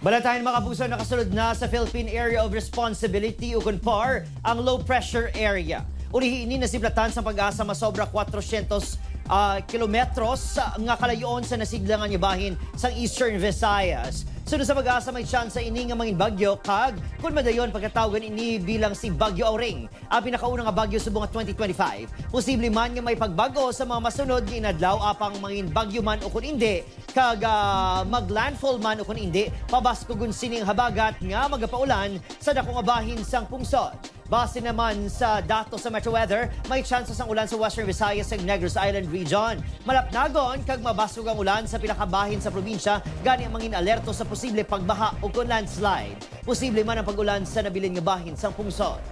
Balatahin, mga kapuso, nakasulod na sa Philippine Area of Responsibility o PAR ang low pressure area. Ulihi ini nasiblatan sa PAGASA masobra 400 kilometros nga kalayoon sa nasidlangan nga bahin sa Eastern Visayas. Sunod sa PAGASA, may tsansa ini nga mangin bagyo kag kung madayon pagkatawagan ini bilang si Bagyo Auring, ang pinakauna nga bagyo subong 2025. Posible man nga may pagbago sa mga masunod nga inadlaw apang mangin bagyo man o kung hindi kag maglandfall man o kung hindi, pabaskugon sining habagat nga magapaulan sa dako nga bahin sang pungsod. Base naman sa datos sa Metro Weather, may tsansa sang ulan sa Western Visayas ug Negros Island Region. Malapnagon kag mabasog ang ulan sa pila ka bahin sa probinsya, gani ang mangin alerto sa posible pagbaha o kung landslide. Posible man ang pag-ulan sa nabilin nga bahin sang pungsod.